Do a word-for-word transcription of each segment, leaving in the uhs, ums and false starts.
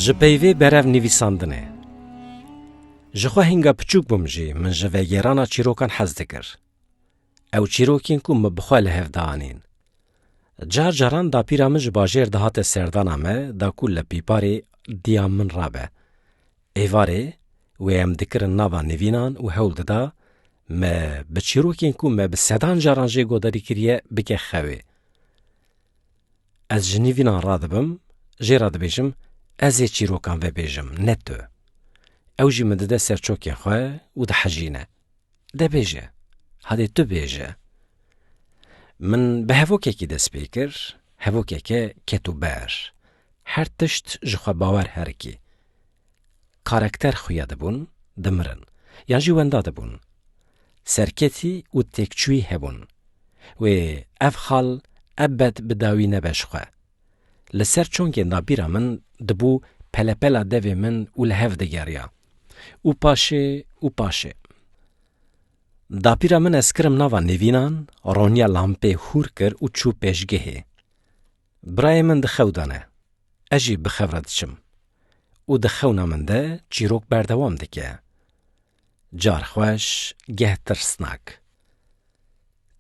Ji peyvê berev nivîsandinê. Ji xwe hînga piçûk bûm jî, min ji vegêrana çîrokan hez dikir. Ew çîrokên ku min bi xwe li hev dianîn. Car caran dapîra min ji bajêr dihate serdana me, da ku li pîparê diya min rabe. Êvarê wê em dikirin nava nivînan û hewl dida me bi çîrokên ku me bi sedan caran jê godarî kiriye bike xewê. Ez ji nivînan radibim, jê re dibêjim, ez ê çîrokan vebêjim, ne tu. Ew jî min dide ser çokên xwe û dihejîne. De bêje, hadê tu bêje. Min bi hevokekî dest pê kir, hevokeke ket û ber. Her tişt ji xwe bawer herikî. Karakter xuya dibûn, dimirin. Yan jî wenda dibûn. Serketî û têkçûyî hebûn. Wê ev xal ebed bi dawî nebe ji xwe. Li ser çongên dapîra min dibû pelepela devê min û li hev digeriya. Û paşê, û paşê. Dapîra min ez kirim nava nivînan, roniya lampê hûr kir û çû pêşgehê. Birayê min di xew de ne. Ez jî bi xev re diçim. Û di xewna min de çîrok berdewam dike. Car xweş, geh tirsnak.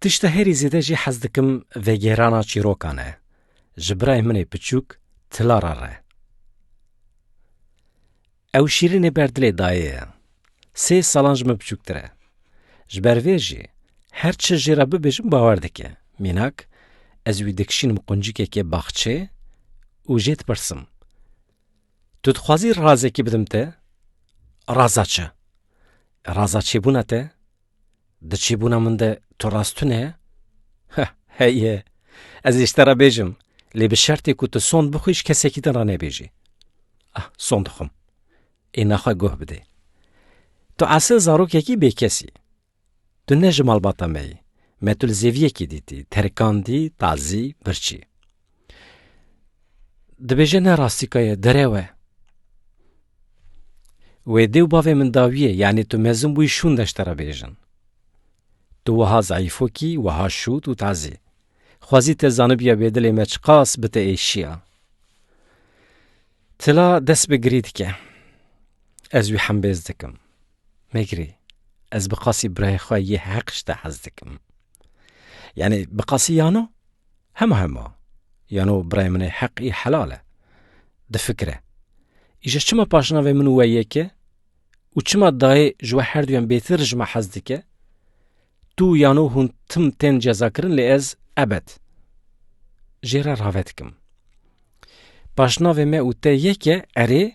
Tişta herî zêde jê hez dikim vegêrana çîrokan e. Ji birayê min ê piçûk Tilara re. Ew şîrînê ber dilê dayê ye. Sê salan ji min biçûktir e. Ji ber vê jî her çi jê re bibêjim bawer dike. Mînak, ez wî dikişînim quncikekê baxçê û jê dipirsim. Tu dixwazî razekî bidim te? Raza çi? Raza çêbûna te? Di çêbûna min de tu rast tune? Heh, heye. Ez ê ji te re bêjim, lê bi şertê ku tu sond bixwî ji kesekî din re nebêjî. Ah, sond dixwim. Ê naxwe guh bidê. Tu esil zarokekî bêkes î. Tu ne ji malbata me yî. Me tu li zêviyekê dîtî, terikandî, tazî, birçî. Dibêje ne rastîka ye, derew e. Wê dê û bavê min dawiyê, yanî tu mezin bûyî şûnde ji te re bêjin. Tu wiha zayîfokî, wiha şût û tazî. Xwezî te zanibiya bê dilê me çiqas bi te êşiya. Tila dest bi girî dike. Ez wî hembêz dikim. Megirî, ez bi qasî birayê xwe yê heq ji te hez dikim. Yanî bi qasî yano? Hema hema. Yano birayê min ê heq î helal e. Difikire. Îja çima paşnavê min û we yek e? Û çima dayê ji we herduyan bêtir ji me hez dike? Tu û yano hûn tim tên cezakirin lê ez ebed. Jê re rave dikim. Paşnavê me û te yek e, erê,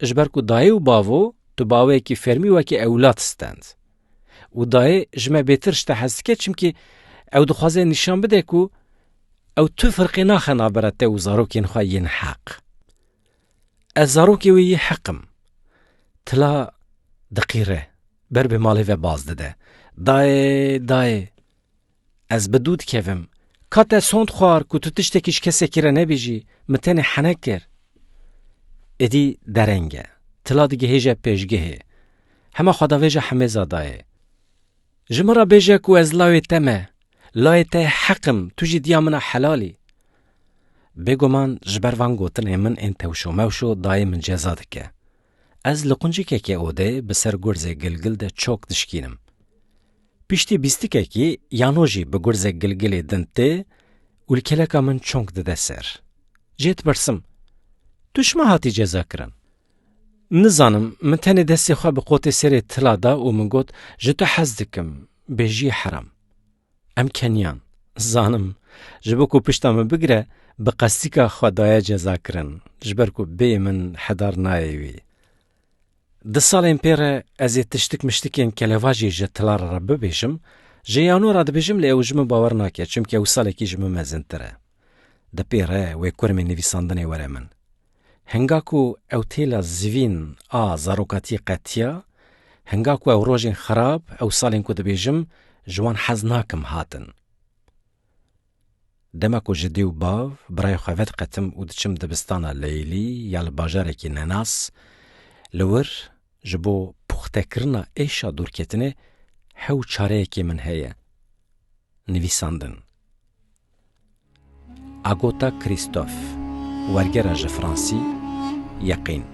ji ber ku dayê û bavo tu bi awayekî fermî wekî ewlad stend. Û dayê ji me bêtir ji te hez dike, çimkî ew dixwaze nîşan bide ku ew tu firqê naxe navbera te û zarokên xwe yên heq. Ez zarokê wê yê heq im. Tila diqîre, ber bi malê ve baz dide. Dayê, dayê, ez bi dû dikevim. Ka te sond xwar ku tu tiştekî ji kesekî re nebêjî, min tenê henek kir. Êdî dereng e. Tila digihêje pêşgehê. Hema xwedavêja hemêza dayê. Ji min re bêje ku ez lawê te me. Layê te heq im, tu jî diya min a helal î. Bêguman ji ber van gotinên min ên tewşomewşo dayê min ceza dike. Ez li quncikekê odê bi ser gurzê gilgil de çok dişkînim. Piştî bîstikekî yano jî bi gurzek gilgilê din tê û li keleka min çonk dide ser. Jê dipirsim, tu çima hatî cezakirin? Nizanim, min tenê destê xwe bi qotê serê tila da û min got, ji tu hez dikim, bêjiyê heram. Em keniyan. Zanim, ji bo ku pişta min bigire, bi qestîka xwe daye cezakirin, ji ber ku bêyî min hedar nayê wî. Di salên pê re ez ê tiştik miştikên kelevajî ji Tilara re bibêjim, ji Yano re dibêjim lê ew ji min bawer nake, çimkî ew salekî ji min mezintir e. Di pê re wê kurmê nivîsandinê were min. Hinga ku ew têla zivîn a zarokatiyê qetiya, hinga ku ew rojên xirab, ew salên ku dibêjim, ji wan hez nakim hatin. Dema ku ji dê û bav, birayê xwe vediqetim û diçim dibistana Leylî ya li bajarekî nenas, li wir ji bo puxtekirina êşa dûrketinê hew çareyekê min heye. Nivîsandin. Agota Christophe, wergera ji fransî, Yeqîn.